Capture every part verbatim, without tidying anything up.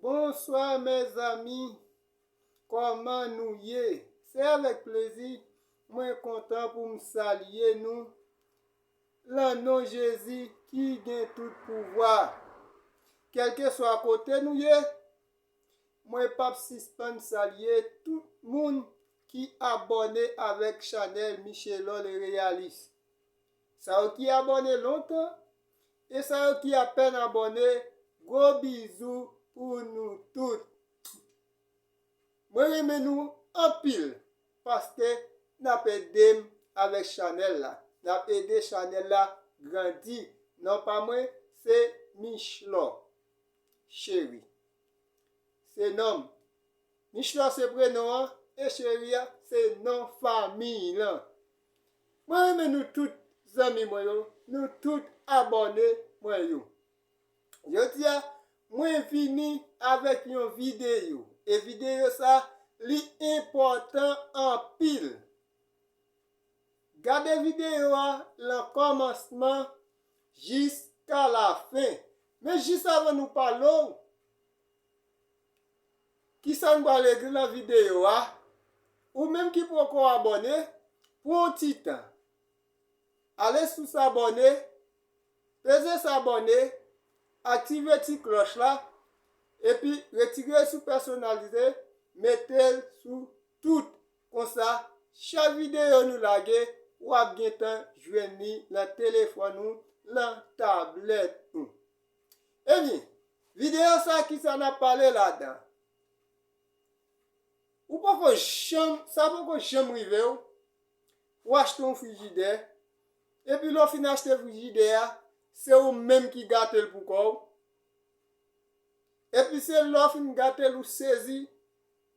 Bonswa, mezanmi. Kòman nou ye? Se avèk plezi mwen kontan pou m salye nou lan non Jezi ki gen tout pouvwa. Kèlkeswa kote nou ye, mwen p ap sispann salye tout moun ki abòne avèk chanèl Michelor le Réaliste. Sa yo ki abòne lontan, e sa yo ki apèn abòne, gwo bizou pou nou tout. Mwen renmen nou anpil, paske n ap ede m avèk chanèl la. N ap ede chanèl la grandi. Non pa mwen, se Michelor Cheri. Se non m. Michelor se prenon an, e Cheri a se non fanmi lan. Mwen renmen nou tout, zanmi mwen yo, nou tout abòne mwen yo. Jodi a, mwen vini avèk yon videyo. E videyo sa, li enpòtan anpil. Gade videyo a lan kòmansman jiska lafen. Men jis avan nou pale w, kisa n pral regle lan videyo a? Ou menm ki poko abòne, pran yon ti tan. Ale sou s'abonner, peze s'abonner, aktive ti klòch la, epi retire l sou pèsonalize, mete l sou tout. Konsa, chak videyo nou lage, w ap gentan jwenn li lan telefòn ou, lan tablèt ou. Ebyen, videyo sa, kisa n ap pale ladan? Ou poko janm, sa poko janm rive w, ou achte yon frijidè, epi lè w fin achte frijidè a, se ou menm ki gate l pou kò w. Epi se lè w fin gate l, ou sezi,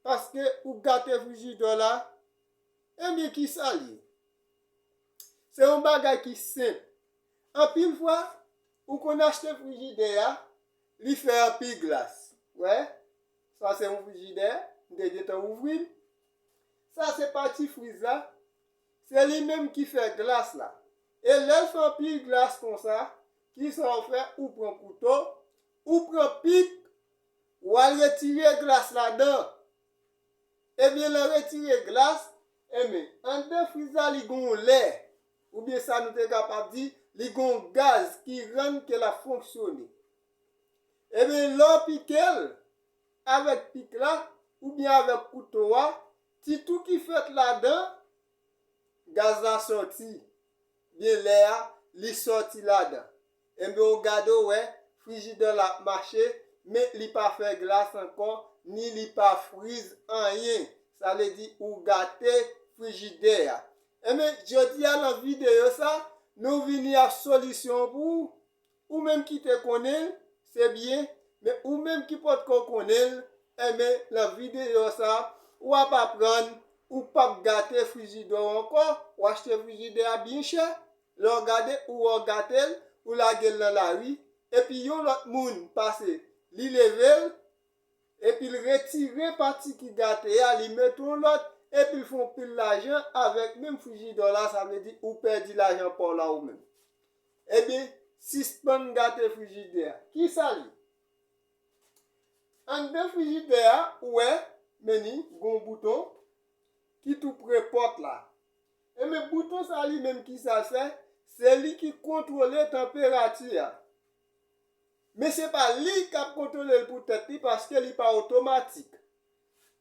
paske ou gate frijidè w la. Ebyen, kisa l ye? Se yon bagay ki senp. Anpil fwa, ou konn achte frijidè a, li fè anpil glas. Wè, sa se yon frijidè, m te gentan ouvri l. Sa se pati friz la, se li menm ki fè glas la. E lè l fè anpil glas konsa, kisa w fè? Ou pran kouto, ou pran pik, w al retire glas ladan. Ebyen, lè w retire glas, ebyen, anndan friz la, li gen yon lè, oubyen sa nou te kapab di, li gen yon gaz ki rann ke l ap fonksyone. Ebyen, lè w pike l avèk pik la, oubyen avèk kouto a, ti twou ki fèt ladan, gaz la sòti. Byen lè a, li sòti ladan. Ebyen, ou gade, ou wè, frijidè la ap mache, men li pa fè glas ankò, ni li pa friz anyen. Sa vle di, ou gate frijidè a. Ebyen, jodi a, lan videyo sa, nou vini ak solisyon pou ou. Ou menm ki te konnen l, se byen, men ou menm ki potko konnen l, enben, lan videyo sa, w ap aprann ou p ap gate frijidè w ankò, w achte frijidè a byen chè, lè w gade, ou wè w gate l, ou lage l lan lari, epi yon lòt moun pase, li leve l, epi l retire pati ki gate a, li mete yon lòt, epi l fè yon pil lajan avèk menm frijidè w la, sa vle di ou pèdi lajan pa w la ou menm. Ebyen, sispann gate frijidè a. Kisa l ye? Anndan frijidè a, ou wè, men ni, gon bouton ki tou pre pòt la. Ebyen, bouton sa li menm, kisa l fè? Se li ki kontwole tanperati a. Men se pa li k ap kontwole l pou tèt li, paske li pa otomatik.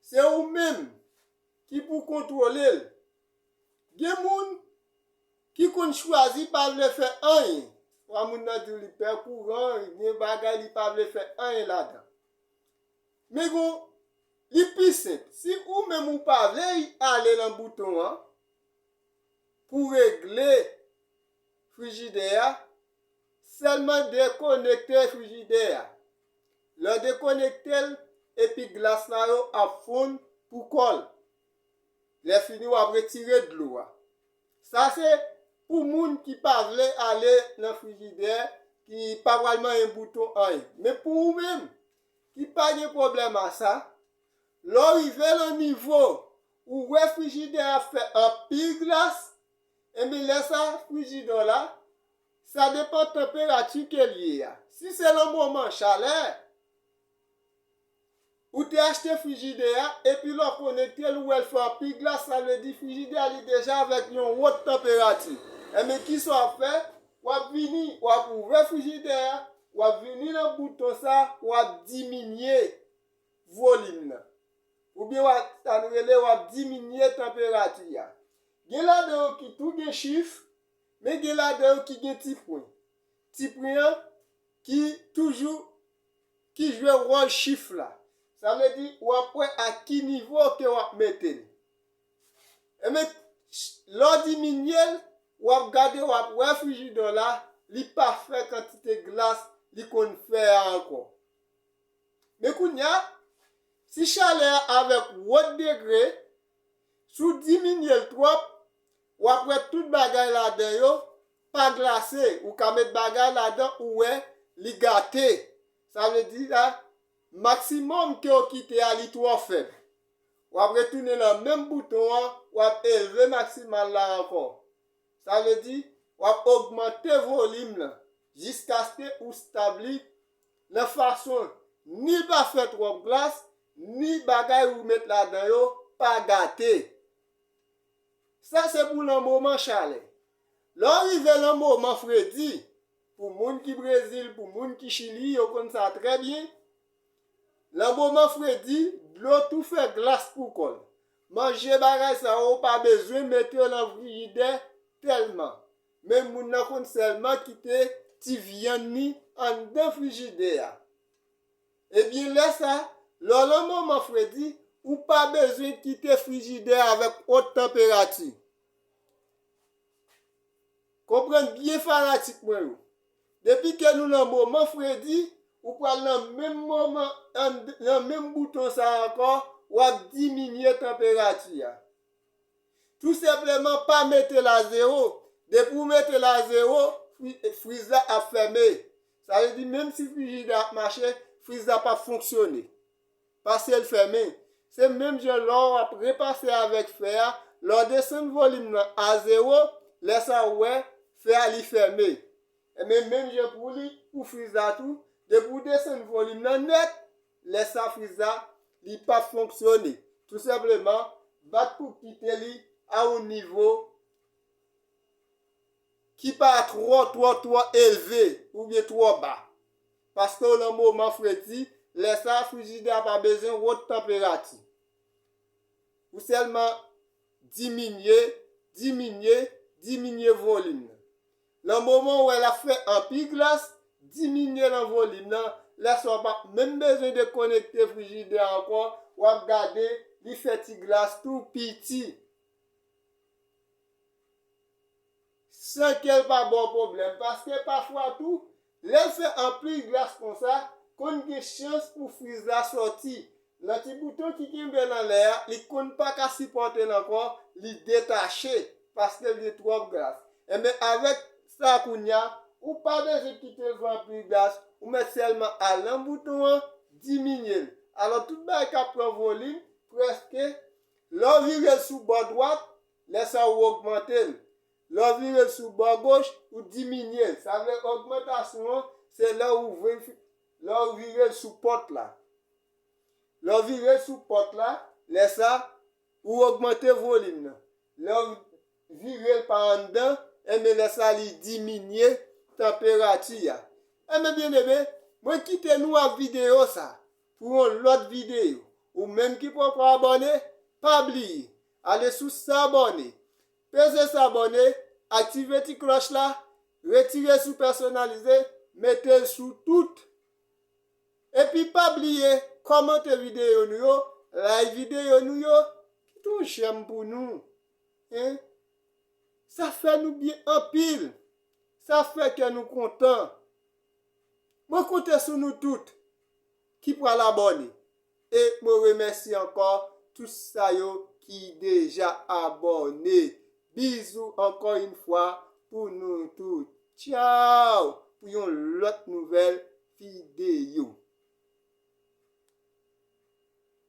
Se ou menm ki pou kontwole l. Gen moun ki konn chwazi pa vle fè anyen. Swa moun nan di w li pè kouran, gen bagay li pa vle fè anyen ladan. Men gon, li pi senp. Si ou menm ou pa vle ale lan bouton an pou regle frijidè a, sèlman dekonekte frijidè a. Lè w dekonekte l, epi glas la yo ap fonn pou kò l. Lè fini, w ap retire dlo a. Sa se pou moun ki pa vle ale nan frijidè, ki pa pral manyen bouton anyen. Men pou ou menm, ki pa gen pwoblèm a sa, lè w rive lan nivo, ou wè frijidè a fè anpil glas, enben lè sa, frijidè w la, sa depann tanperati ke l ye a. Si se lan moman chalè, Ou te achte frijidè a, epi lè w konekte l, ou wè l fè anpil glas, sa vle di frijidè a li deja avèk yon wot tanperati. Enben, kisa w ap fè? W ap vini, w ap ouvè frijidè a, w ap vini nan bouton sa, w ap diminye volim nan. Oubyen w ap, sa nou rele, w ap diminye tanperati a. Gen ladan yo ki tou gen chif, men gen ladan yo ki gen ti pwen. Ti pwen an ki toujou, ki jwe wòl chif la. Sa vle di, w ap wè a ki nivo ke w ap mete l. Enben, lè w diminye l, w ap gade, w ap wè frijidè w la, li pa fè kantite glas li konn fè a ankò. Men kounye a, si chalè a avèk wot degre, si w diminye l twòp, w ap wè tout bagay ladan yo pa glase. Ou ka met bagay ladan, ou wè li gate. Sa vle di la, maksimòm ke w kite a, li twò fèb. W ap retounen nan menm bouton an, w ap elve maksimal la ankò. Sa vle di, w ap ogmante volim nan jiskaske ou stab li nan fason ni l pa fè twòp glas, ni bagay ou met ladan yo pa gate. Sa se pou lan moman chalè. Lè w rive lan moman fredi, pou moun ki Brezil, pou moun ki Chili, yo konn sa trè byen. Lan moman fredi, dlo tou fè glas pou kò l. Manje bagay sa yo, ou pa bezwen mete yo lan frijidè tèlman. Men moun nan konn sèlman kite ti vyann li anndan frijidè a. Ebyen, lè sa, lè w lan moman fredi, ou pa bezwen kite frijidè a avèk wot tanperati. Konprann byen fanatik mwen yo. Depi ke nou lan moman fredi, ou pral lan menm moman, an, lan menm bouton sa ankò, w ap diminye tanperati a. Tou senpleman, pa mete l a zewo. Depi w mete l a zewo, fri-, friz la ap fèmen. Sa vle di, menm si frijidè ap mache, friz la p ap fonksyone. Paske l fèmen. Se menm jan lè w ap repase avèk fè a, lè w desann volim nan a zewo, lè sa w wè fè a li fèmen. Enben, menm jan pou li, pou friz la tou, depi w desann volim nan nèt, lè sa friz la, li p ap fonksyone. Tou senpleman, bat pou kite li a yon nivo ki pa twò, twò, twò elve oubyen twò ba. Paske w lan moman fredi, lè sa frijidè a pa bezwen wot tanperati. Ou sèlman diminye, diminye, diminye volim nan. Lan moman w wè l ap fè anpil glas, diminye lan volim nan. Lè sa w p ap menm bezwen dekonekte frijidè a ankò, w ap gade li fè ti glas tou piti. San ke l pa ba w pwoblèm. Paske pafwa tou, lè l fè anpil glas konsa, konn gen chans pou friz la sòti. Nan ti bouton ki kenbe l anlè a, li konn pa ka sipòte l ankò, li detache, paske l gen twòp glas. Enben, avèk sa kounye a, ou pa bezwen kite l fè anpil glas, ou mèt sèlman al nan bouton an, diminye l. Alò, tout bagay k ap pran volim, prèske, lè w vire l sou bò dwat, lè sa ou ogmante l. Lè w vire l sou bò goch, ou diminye l. Sa vle ogmantasyon an, se lè ou ouvri, lè w vire l sou pòt la. Lè w vire l sou pòt la, lè sa, ou ogmante volim nan. Lè w vire l pa anndan, enben lè sa li diminye tanperati a. Enben byeneme, mwen kite nou ak videyo sa pou yon lòt videyo. Ou menm ki poko abòne, pa bliye, ale sou s'abonner. Peze s'abonner, aktive ti klòch la, retire sou pèsonalize, mete l sou tout. Epi pa bliye, kòmante videyo nou yo, like videyo nou yo, kite yon jèm pou nou. Hein? Sa fè nou byen anpil. Sa fè kè nou kontan. Mwen konte sou nou tout ki pral abòne. E mwen remèsye ankò tout sa yo ki deja abòne. Bizou ankò yon fwa pou nou tout. Tchaw! Pou yon lòt nouvèl videyo.